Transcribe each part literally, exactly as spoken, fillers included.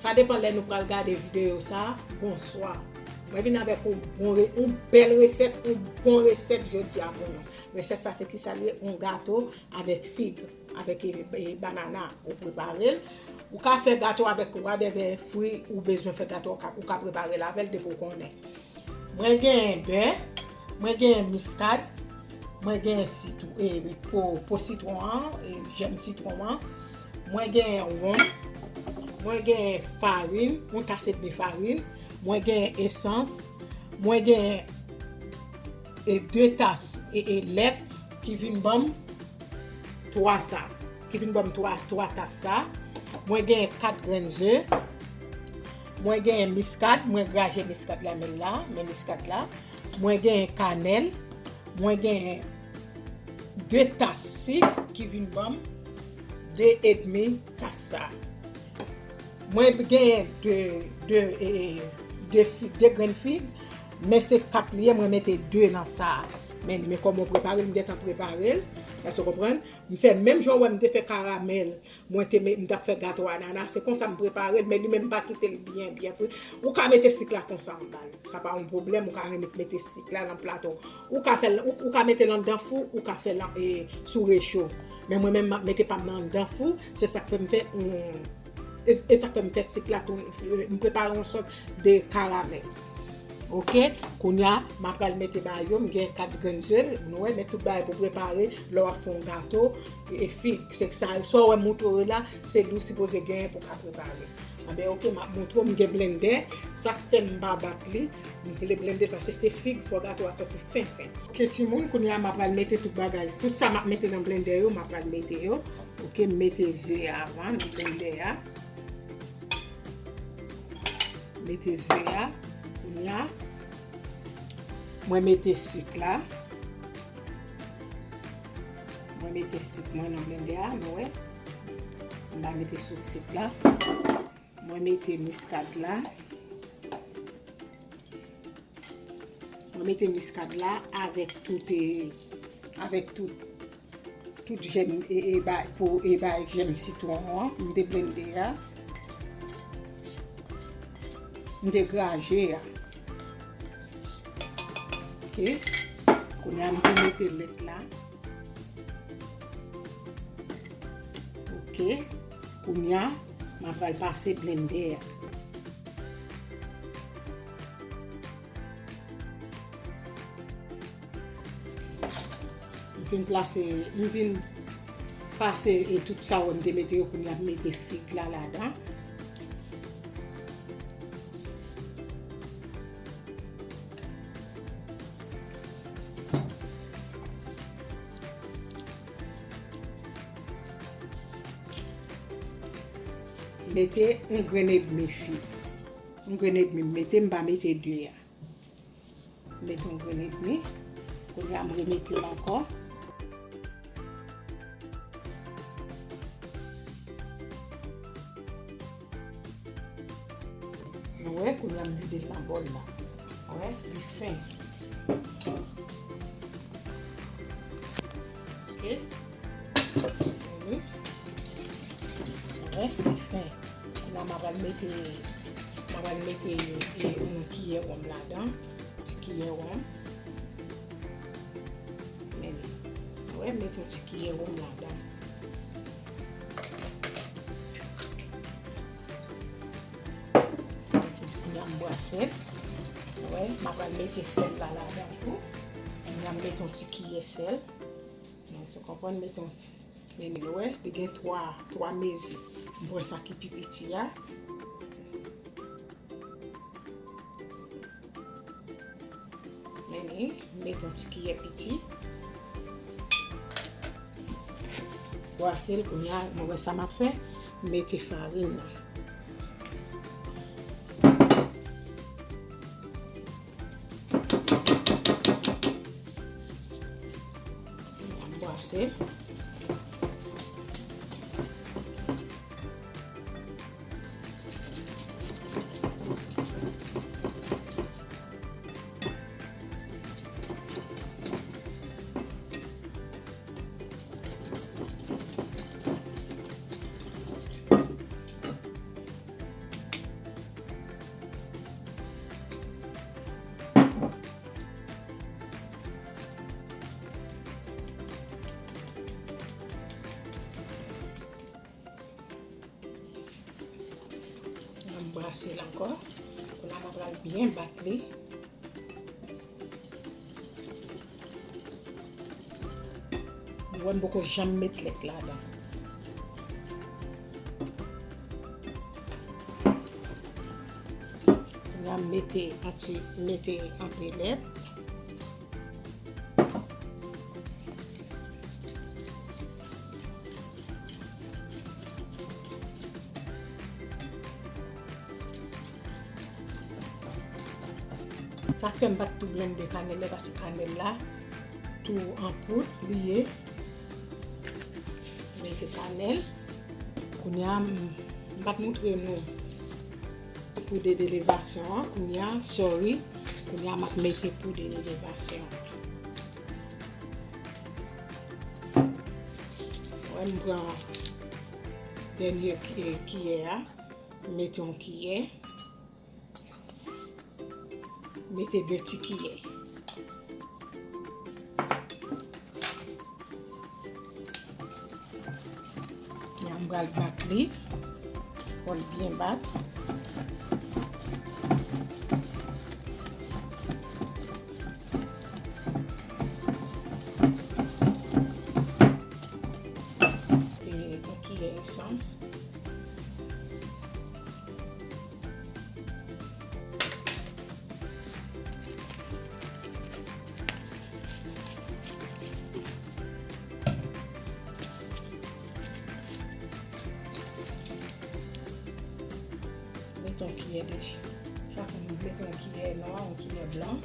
Sa depann lè nou pral gade videyo sa. Bonswa. Mwen vin avèk yon bon re-, yon bèl resèt, yon bon resèt jodi a pou nou. Resèt sa se kisa l ye? Yon gato avèk fig, avèk, e, e, banana. Ou prepare l. Ou ka fè gato avèk whatever fwi ou bezwen fè gato, ou ka, ou ka prepare l avè l depi w konnen. Mwen genyen bè, mwen genyen miskad, mwen genyen sitwon, e, po, po sitwon an, e, jèm sitwon an, mwen genyen wonm, mwen genyen farin, yon tas edmi farin, mwen genyen esans, mwen genyen, e, de tas, e, e, lèt ki vin ban m twa sa, ki vin ban m twa, twa tas sa. Mwen genyen kat grenn ze. Mwen genyen miskad, mwen graje miskad la, men la, men miskad la. Mwen genyen kanèl. Mwen genyen de tas sik ki vin ban m de edmi tas sa. Mwen genyen de, de, e, e, de fig, de grenn fig, men se kat li ye, mwen mete de nan sa a. Men, men kòman w prepare l, m gentan prepare l. Èske w konprann? M fè menm jan w wè m te fè karamèl, mwen te me-, m t ap fè gato anana, se konsa m prepare l, men li menm m pa kite l byen, byen fri. Ou ka mete sik la konsa anba l. Sa pa yon pwoblèm, ou ka renmen mete sik la nan plato. Ou ka fè l, ou, ou ka mete l anndan fou, ou ka fè l, e, sou recho. Men mwen menm, m ap mete pa m nan anndan fou, se sa k fè m fè, hmm, e, e sa k fè m fè sik la tou, m prepare yon sòt de karamèl. Oke, kounye a, m ap pral mete ba yo, m gen kat grenn ze, nou wè, men tout bagay pou prepare, lè w ap fè yon gato, e fig, se sa, sa w wè m montre w la, se li w sipoze genyen pou w ka prepare. Anben, oke, m ap montre w, m gen blendè, sa k fè m pa bat li, m vle blende l, paske se fig, fò gato a sòti fen, fen. Oke, timoun, kounye a, m ap pral mete tout bagay, tout sa m ap mete nan blendè yo, m ap pral mete yo. Oke, m mete ze a avan, nan blendè a. Mete ze a. Kounye a, mwen mete sik la. Mwen mete sik mwen nan blendè a, nou wè. M pa mete sou sik la. Mwen mete miskad la. Mwen mete miskad la avèk tout, e, avèk tout, tout jèm, e, e, ba, pou, e, ba, jèm sitwon an, m te blende a. M te graje a. Oke. Kounye a, m te mete lèt la. Oke. Kounye a, m ap pral pase blendè a. M fin plase, m fin pase e tout sa w wè m te mete yo, kounye a m mete fig la ladan. Mete yon grenn edmi fig. Yon grenn edmi m mete, m pa mete de a. Mete yon grenn edmi. Kounye a m remete l ankò. Nou wè, kounye a m vide l nan bòl la. Wè, li fen. Oke. Wè, li fen. Kounye a m ap al mete, m ap al mete, e, yon kiyè wonm ladan. Ti kiyè wonm. Men li. Wè, mete yon ti kiyè wonm ladan. Kounye a m bwase l. Wè, m ap al mete sèl la ladan tou. Kounye a m mete yon ti kiyè sèl. Men, si w konprann, mete yon, men li, wè, li gen twa, twa mezi. M pran sa ki pi piti a. Men li, m mete yon ti kiyè piti. Bwase l, kounye a, nou wè sa m ap fè. M mete farin nan. M bwase. Brase l ankò. Kounye a m pral byen bat li. Ou wè m poko janm met lèt ladan. Kounye a m mete yon ti, mete anpe lèt. Sa k fè m pa t tou blende kanèl la, paske kanèl la tou an poud li ye. Mete kanèl. Kounye a, m, m pa t moutre nou poud de elevasyon an. Kounye a, sorry. Kounye a, m ap mete poud de elevasyon an. Wè, m pran dènye ki-, kiyè a. M mete yon kiyè. Mete de ti kiyè. Kounye a m pral bat li. Fò l byen bat. E yon kiyè esans. Mete yon kiyè de, chak moun mete yon kiyè nwa, yon kiyè blan.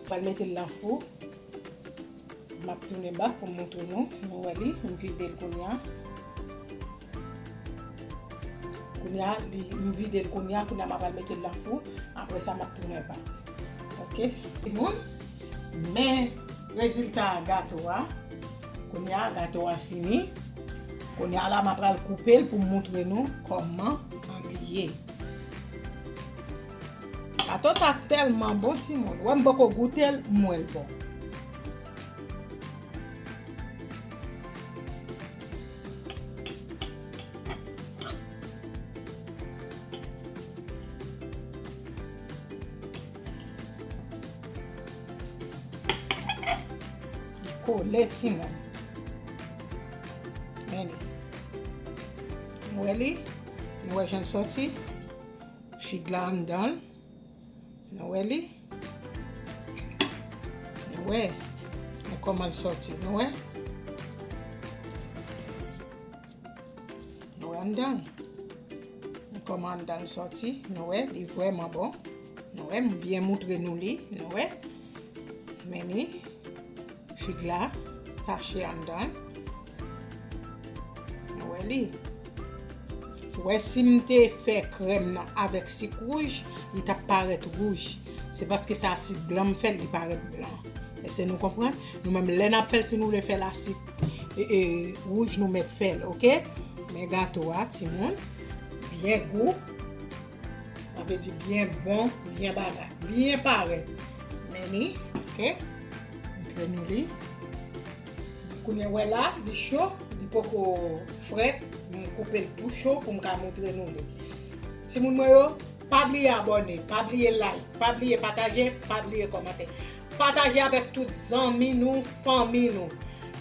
Pral mete l nan fou. M ap tounen bak pou m montre nou. Nou wè li, m vide l kounye a. Kounye a, li, m vide l kounye a, kounye a m ap al mete l nan fou. Apre sa, m ap tounen bak. Oke? Timoun, men rezilta gato a. Kounye a, gato a fini. Kounye a la, m ap al koupe l pou m montre nou kòman li ye. Gato sa tèlman bon, timoun. Wè, m poko goute l, m wè l bon. Li kole, timoun. Men li. Nou wè li? Nou wè jan l sòti? Fig la anndan l. Nou wè li? Nou wè? Men kòman l sòti, nou wè? Nou wè anndan l? Men kòman anndan l sòti, nou wè? Li vrèman bon. Nou wè? M byen moutre nou li, nou wè? Men li. Fig la tache anndan. Nou wè li. Ou wè, si m te fè krèm nan avèk sik wouj, li t ap parèt wouj. Se paske se a sik blan m fè l, li parèt blan. Èske nou konprann? Nou menm, lè n ap fè l, si nou vle fè l a sik, e, e, wouj, nou mèt fè l, oke? Men gato a, timoun, byen gou. Sa vle di byen bon, byen bagay, byen parèt. Men li, oke? Montre nou li. Kounye a wè la, li cho, li poko frèt. M koupe l tou cho pou m ka montre nou li. Timoun mwen yo, pa bliye abòne, pa bliye like, pa bliye pataje, pa bliye kòmante. Pataje avèk tout zanmi nou, fanmi nou.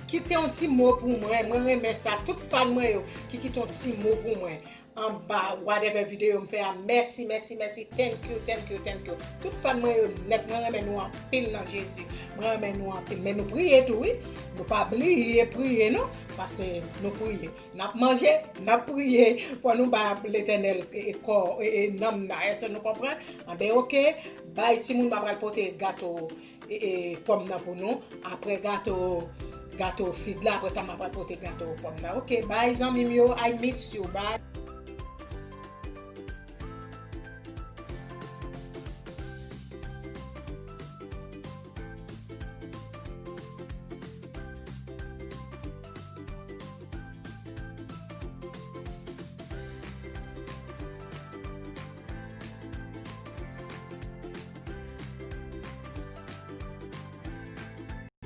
Kite yon ti mo pou mwen, mwen renmen sa. Tout fan mwen yo ki kite yon ti mo pou mwen anba whatever videyo m fè a. Mèsi, mèsi, mèsi. Thank you, thank you, thank you. Tout fan mwen yo nèt, mwen renmen nou anpil nan Jezi. Mwen renmen nou anpil. Men nou priye tou, wi. Nou pa bliye priye, non. Paske nou priye. N ap manje, n ap priye. Fò nou ba Letènèl, e, e, kò, e, e, nanm nan. Èske nou konprann? Anben, oke. Bay timoun, m ap pral pote gato e, e, pòm nan pou nou. Apre gato, gato fig la, apre sa, m ap al pote gato pòm nan. Oke, bye, zanmi m yo. I miss you. Bye.